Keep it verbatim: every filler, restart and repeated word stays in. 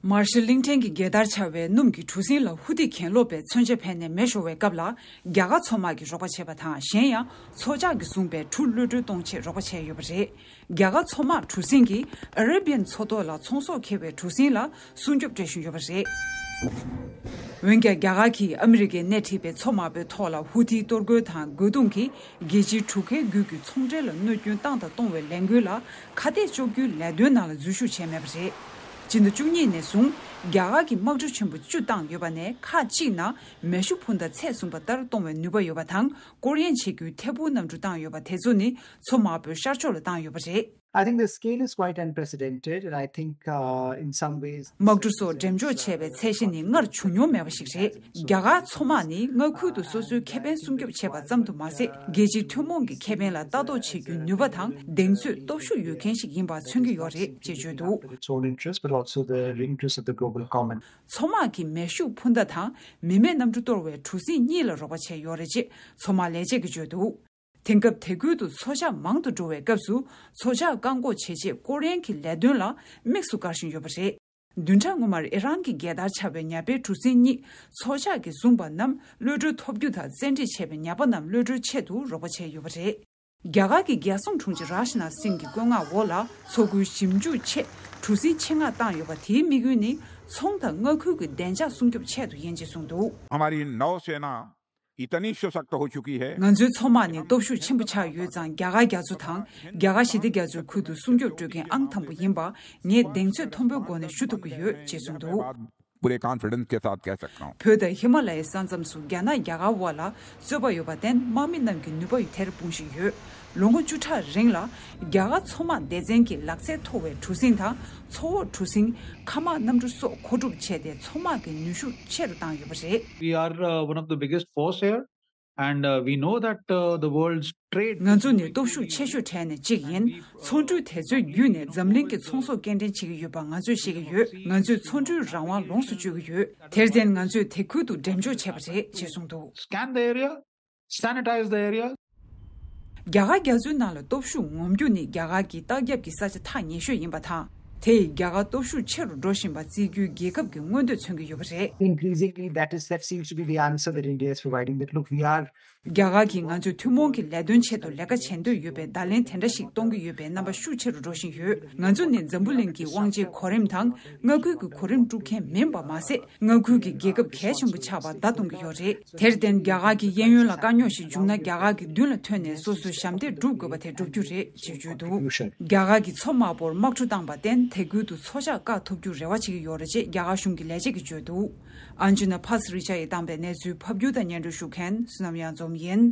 མར་ཤལ་གླིང་ཕྲན་གྱི་རྒྱལ་དར་འཕྱར་བའི་སྣུམ་གྱི་གྲུ་གཟིངས་ལ་ཧུ་ཐི་གྱེན་ལོག་པའི་མཚོན་ཆ་ཕན་ནས་མེ་ཤོར་བའི་སྐབས་ལ། རྒྱ་གར་མཚོ་དམག་གིས་རོགས་པ་བྱས་པ་དང་། གཞན་ཡང་། མཚོ་ཇག་གིས་བཟུང་པའི་གྲུ་གློད་གྲོལ་གཏོང་ཆེད་རོགས་པ་བྱས་ཡོད་པ་རེད། རྒྱ་གར་མཚོ་དམག་གྲུ་གཟིངས་ཀྱིས་ཨ་རེ་བི་ཡན་མཚོ་ཐོག་ལ་ཚོང་ཟོག་འཁྱེར་བའི་གྲུ་གཟིངས་ལ་སྲུང་སྐྱོབ་སྤྲད་བཞིན་ཡོད་པ་རེད། འོན་ཀྱང་། རྒྱ་གར་གྱིས་ཨ་མི་རི་ཀས་སྣེ་ཁྲིད་པའི་མཚོ་དམག་པོའི་ཐོག་ལ་ཧུ་ཐིའི་གཏོར་རྒོལ་དང་རྒོལ་རྡུང་གིས། རྒྱལ་སྤྱིའི་གྲུ་ཁའི་བརྒྱུད་ཀྱི་ཚོང་འབྲེལ་ལ་གནོད་སྐྱོན་བཏང་དང་གཏོང་བའི་ལས་འགུལ་ལ་ཁ་གཏད་གཅོག་རྒྱུའི་ལས་དོན་ནང་ལ་འཛུལ་ཞུགས་བྱས་མེད་པ་རེད། སྤྱི་ཟླ་བཅུ་གཉིས་ནས་བཟུང་རྒྱ་གར་གྱིས་དམག་གྲུ་ཆེན་པོ་བཅུ་བཏང་ཡོད་པ་ནས། ཁག་གཅིག་ནང་མེ་ཤུགས་འཕུར་མདའ་ཚད་བཟུང་བ་ལྟར་གཏོང་བའི་ནུས་པ་ཡོད་པ་དང་། སྐོར་གཡེང་བྱེད་རྒྱུའི་ཐད་འཕུར་གནམ་གྲུ་བཏང་ཡོད་པ་དེ་ཚོ་ནི། མཚོ་དམག་པོའི་ཤར་ཕྱོགས་ལ་བཏང་ཡོད་པ་རེད། I think the scale is quite unprecedented, and I think, uh, in some ways དམག་གྲུ་སོགས་འགྲེམས་འཇོག་བྱས་པའི་ཚད་གཞི་ནི་སྔར་བྱུང་མྱོང་མེད་པ་ཞིག་རེད། རྒྱ་གར་མཚོ་དམག་ནི་མངའ་ཁུལ་དུ་སོ་སོའི་ཁེ་ཕན་སྲུང་སྐྱོབ་བྱེད་པ་ཙམ་དུ་མ་ཟད། རྒྱལ་སྤྱིའི་ཐུན་མོང་གི་ཁེ་ཕན་ལ་ལྟ་རྟོག་བྱེད་རྒྱུའི་ནུས་པ་དང་གདེང་ཚོད་སྟོབས་ཤུགས་ཡོད་མཁན་ཞིག་ཡིན་པ་མཚོན་གྱི་ཡོད་རེད་ཅེས་བརྗོད་འདུག its own interest, but also the interest of the global common. མཚོ་དམག་གིས་མེ་ཤུགས་འཕུར་མདའ་དང་མི་མེད་གནམ་གྲུ་གཏོར་བའི་གྲུ་གཟིངས་གཉིས་ལ་རོགས་པ་བྱས་ཡོད་རེད་ཅེས་མཚོ་དམག་ལས་བྱེད་ཀྱིས་བརྗོད་འདུག་དེང་སྐབས་དེ་ཁུལ་དུ་མཚོ་ཇག་མང་དུ་འགྲོ་བའི་སྐབས་སུ། མཚོ་ཇག་བཀག་འགོག་བྱེད་ཆེད་སྐོར་གཡེང་གི་ལས་དོན་ལ་དམིགས་སུ་བཀར་བཞིན་ཡོད་པ་རེད། བདུན་ཕྲག་སྔོན་མར་ཨི་རན་གྱི་རྒྱལ་དར་འཕྱར་བའི་ཉ་པའི་གྲུ་གཟིངས་གཉིས་མཚོ་ཇག་གིས་བཟུང་པ་རྣམས་གློད་གྲོལ་ཐོབ་རྒྱུ་དང་། བཙན་ཁྲིད་བྱས་པའི་ཉ་པ་རྣམས་གློད་གྲོལ་ཆེད་དུ་རོགས་པ་བྱས་ཡོད་པ་རེད། རྒྱ་གར་གྱི་རྒྱལ་སྲུང་དྲུང་ཆེ་རཱཇ་ནཱཐ་སིང་གི་བཀོད་མངགས་འོག་ལ། མཚོ་ཁུལ་ཞིབ་འཇུག་ཆེད་གྲུ་གཟིངས་ཆེད་མངགས་བཏང་ཡོད་པ་དེའི་དམིགས་ཡུལ་ནི། ཚོང་དང་མངའ་ཁུལ་གྱི་བདེ་འཇགས་སྲུང་སྐྱོབ་ཆེད་དུ་ཡིན་ཅེས་གསུངས་འདུག हमारी नौसेना इतनी सशक्त हो चुकी है। ང་ཚོའི་མཚོ་དམག་ནི་སྟོབས་ཤུགས་ཆེན་པོ་ཆགས་ཡོད་ཙང་། རྒྱ་གར་རྒྱ་མཚོ་དང་རྒྱ་གར་ཞི་བདེ་རྒྱ་མཚོའི་ཁུལ་དུ་སྲུང་སྐྱོབ་སྤྲོད་མཁན་ཨང་དང་པོ་ཡིན་པ་ངས་གདེང་ཚོད་མཐོན་པོའི་སྒོ་ནས་ཞུ་ཐུབ་ཀྱི་ཡོད་ཅེས་གསུངས་འདུག पूरे कॉन्फिडेंस के साथ कह सकता हूँ। བོད་དང་ཧི་མ་ལ་ཡའི་ས་མཚམས་སུ་རྒྱ་ནག་རྒྱ་གར་དབར་ལ་རྩོད་པ་ཡོད་པར་བརྟེན། དམག་མི་རྣམས་ཀྱི་ནུས་པ་ཡང་དེར་སྤུངས་བཞིན་ཡོད། ལོ་ངོ་བཅུ་ཕྲག་རིང་ལ་རྒྱ་གར་མཚོ་དམག་སྡེ་ཚན་གྱི་ལག་རྩལ་མཐོ་བའི་གྲུ་གཟིངས་དང་། མཚོ་འོག་གྲུ་གཟིངས། མཁའ་དམག་གནམ་གྲུ་སོགས་མཁོ་སྒྲུབ་བྱས་ཏེ། མཚོ་དམག་གི་ནུས་ཤུགས་ཆེ་རུ་བཏང་ཡོད་པ་རེད། We are, uh, one of the biggest force here, and, uh, we know that, uh, the world's trade ང་ཚོ་ནི་སྟོབས་ཤུགས་ཆེ་ཤོས་གྲས་ནས་གཅིག་ཡིན། མཚོ་གྲུ་དེ་ཚོའི་བརྒྱུད་ནས་འཛམ་གླིང་གི་ཚོང་ཟོག་སྐྱེལ་འདྲེན་བྱེད་ཀྱི་ཡོད་པ་ང་ཚོས་ཤེས་ཀྱི་ཡོད། ང་ཚོས་མཚོ་གྲུའི་རང་དབང་ལོངས་སུ་སྤྱོད་ཀྱི་ཡོད། དེར་བརྟེན་ང་ཚོས་དེ་ཁུལ་དུ་འགྲེམས་འཇོག་བྱས་པ་རེད་ཅེས་གསུངས་འདུག Scan the area, sanitize the area. རྒྱ་གར་རྒྱ་མཚོའི་ནང་ལ་སྟོབས་ཤུགས་ངོམ་རྒྱུ་ནི་རྒྱ་གར་གྱི་ལྟག་རྒྱབ་ཀྱི་ས་ཆ་ཐག་ཉེ་ཤོས་ཡིན་པ་དང་། དེས་རྒྱ་གར་སྟོབས་ཤུགས་ཆེ་རུ་འགྲོ་བཞིན་པ་བརྩི་རྒྱུའི་རྒྱལ་ཁབ་ཀྱི་མངོན་འདོད་མཚོན་གྱི་ཡོད་པ་རེད། Increasingly, that is, that seems to be the answer that India is providing, that look, we are རྒྱ་གར་གྱིས་ང་ཚོས་ཐུན་མོང་གི་ལས་དོན་ཆེད་དུ་ལས་ཀ་བྱེད་འདོད་ཡོད་པའི་བརྡ་ལན་དེ་འདྲ་ཞིག་གཏོང་གི་ཡོད་པའི་རྣམ་པ་ཤུགས་ཆེ་རུ་འགྲོ་བཞིན་ཡོད། ང་ཚོ་ནི་འཛམ་བུ་གླིང་གི་དབང་ཆའི་གོ་རིམ་དང་མངའ་ཁུལ་གྱི་གོ་རིམ་དཀྲུག་མཁན་མིན་པ་མ་ཟད། མངའ་ཁུལ་གྱི་རྒྱལ་ཁབ་གལ་ཆེན་པོ་ཆགས་པར་བརྡ་གཏོང་གི་ཡོད་རེད། དེར་བརྟེན། རྒྱ་གར་གྱི་གཡས་གཡོན་ལ་དཀའ་རྙོག་ཞིག་བྱུང་ན། རྒྱ་གར་གྱི་མདུན་ལ་ཐོན་ནས་སོ་སོའི་ཞབས་འདེགས་སྒྲུབ་དགོས་པ་དེ་སྒྲུབ་རྒྱུ་རེད་ཅེས་བརྗོད་འདུག་རྒྱ་གར་གྱིས་མཚོ་དམག་པོར་དམག་གྲུ་བཏང་པར་བརྟེན། དེ་ཁུལ་དུ་མཚོ་ཇག་བཀག་ཐུབ་རྒྱུར་རེ་བ་བྱེད་ཀྱི་ཡོད་རེད་ཅེས་རྒྱ་གར་གཞུང་གི་ལས་བྱེད་ཀྱིས་བརྗོད་འདུག་ཨན་ཇི་ན་ཕ་སི་རི་ཅ་ཡིས་བཏང་པའི་གནས་ཚུལ་ཕབ་སྒྱུར་དང་སྙན་སྒྲོན་ཞུ་མཁན་བསོད་ནམས་གཡང་འཛོམས་ཡིན།